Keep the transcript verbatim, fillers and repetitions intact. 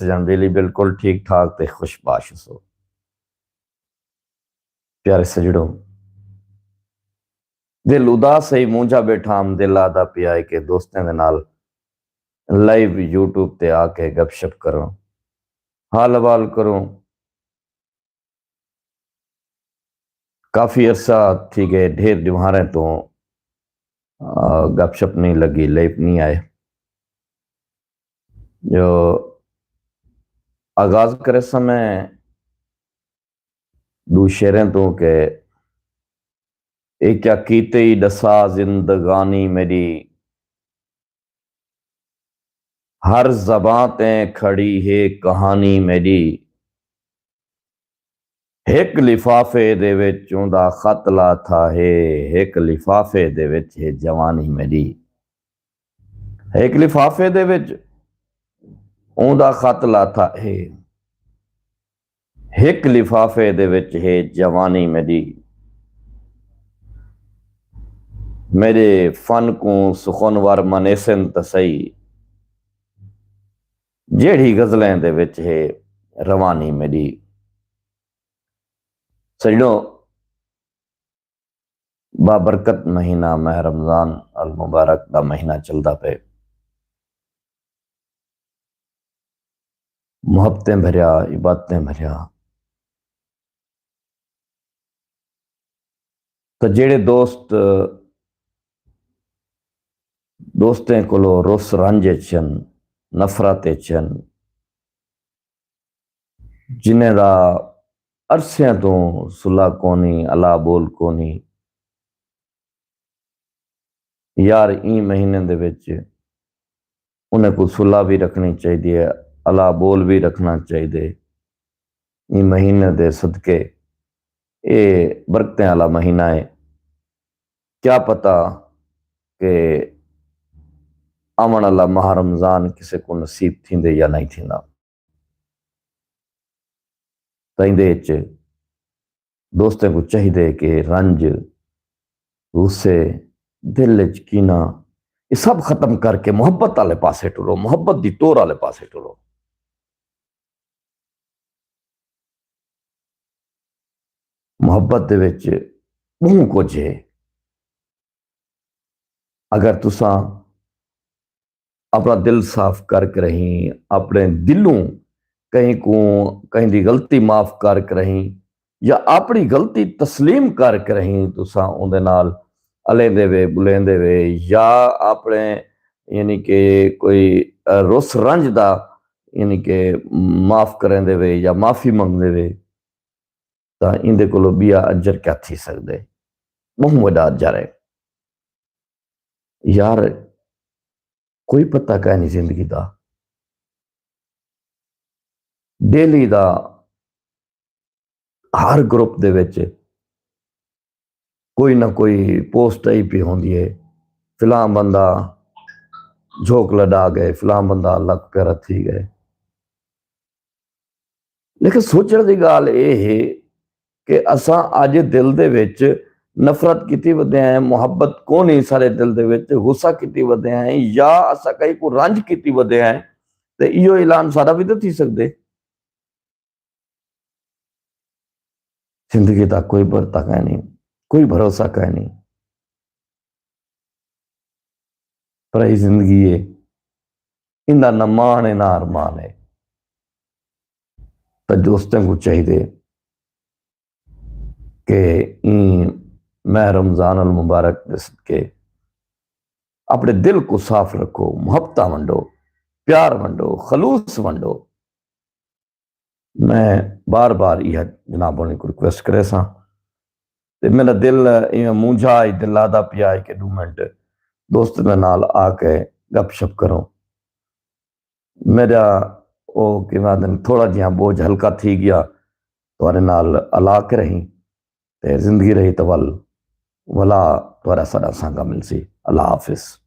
سجن بیلی بالکل ٹھیک ٹھاک تے خوش باش سو۔ پیارے سجڑو، دل اداس ہے، مونجھا بیٹھا ہم، دل آدا پیا ہے کہ دوستیں دے نال لائیو یوٹیوب تے آ کے گپ شپ کروں، حال حوال کروں۔ کافی عرصہ تھی گئے، ڈھیر ڈیواریں تو گپ شپ نہیں لگی، لائیو نہیں آئے۔ جو آغاز کرے سا میں دو شعریں تو کہ اے کیا کیتے ہی ڈسا زندگانی میری، ہر زباں تے کھڑی ہے کہانی میری۔ ہک لفافے دے وچ اوندا خط لا تھا ہے، ہک لفافے دے وچ ہے جوانی میری۔ ہک لفافے دے وچ اوندا خط لا تھا ہے، ہک لفافے دے وچ ہے جوانی میری۔ میرے فن کوں سخنور منیسن تسئی، جیڑھی غزلیں دے وچ ہے روانی میری۔ سجنو، بابرکت مہینہ ماہ رمضان المبارک دا مہینہ چلدا پئے، محبتیں بھریا، عبادتیں بھریا۔ تو جیڑے دوست دوستیں کولو رس رنج اچن، نفرت اچن، جنہیں دا عرصیاں تو صلح کونی، الا بول کونی، یار، ایں مہینے دے وچ انہیں کو صلح بھی رکھنی چاہیے، الا بول بھی رکھنا چاہیے۔ ایں مہینے دے صدقے، اے برکتیں والا مہینہ ہے۔ کیا پتہ کہ آون والا ماہ رمضان کسے کو نصیب تھیندے یا نہیں تھیندا۔ تاں ایندے اچ دوستیں کو چاہیدے کہ رنج، غصے، دل اچ کینہ، یہ سب ختم کر کے محبت والے پاسے ٹرو، محبت دی ٹور والے پاسے ٹرو۔ محبت دے وچ بہوں کچھ ہے۔ اگر تساں اپنا دل صاف کر کے رہیں، اپنے دلوں کہیں کو، کہیں دی غلطی معاف کر کے رہیں، یا اپنی غلطی تسلیم کر کے رہیں، تساں اوندے نال الیندے وے، بلیندے وے، یا اپنے، یعنی کہ کوئی، آ، رس رنج دا، یعنی کہ معاف کریندے وے یا معافی منگدے وے، تاں ایندے کولو ٻیا اجر کیا تھی سڳدے؟ ٻہوں وݙا اجر ہے۔ یار، کوئی پتہ کائنی زندگی دا۔ ڈیلی دا ہر گروپ دے وچ کوئی نہ کوئی پوسٹ آئی پئی ہوندی ہے، فلاں بندہ جھوک لڈا گئے، فلاں بندہ لکھ پیارا تھی گئے۔ لیکن سوچݨ دی ڳالھ اے ہے کہ اساں اڄ دل دے وچ نفرت کیتی ودے ہیں، محبت کونی ساݙے دل دے وچ، غصہ کیتی ودے ہیں، یا اساں کہیں کو رنج کیتی ودے ہیں، تے ایہو اعلان ساݙا وی تاں تھی سڳدے۔ زندگی دا کوئی برتا کائنی، کوئی بھروسہ کائنی۔ پر اے زندگی ہے، ایندا نہ ماݨ ہے نہ ارمان ہے۔ تاں دوستیں کو چاہیدے کہ ایں ماہ رمضان المبارک دے صدقے اپݨے دل کو صاف رکھو، محبتاں ونڈو، پیار ونڈو، خلوص ونڈو۔ میں بار بار ایہا جناب ہوݨی کو ریکویسٹ کریساں۔ تے میݙا دل ایویں مونجھا ہئی، دل آہدا پیا ہئی کہ ݙو منٹ دوستیں دے نال آ کے گپ شپ کروں۔ میݙا او کیویں آہدن، تھوڑا جیہاں بوجھ ہلکا تھی ڳیا، تہاݙے نال الا کے رہیں، تے زندگی رہی تاں ول ولا تہاݙا ساݙا سانگا ملسی۔ اللہ حافظ۔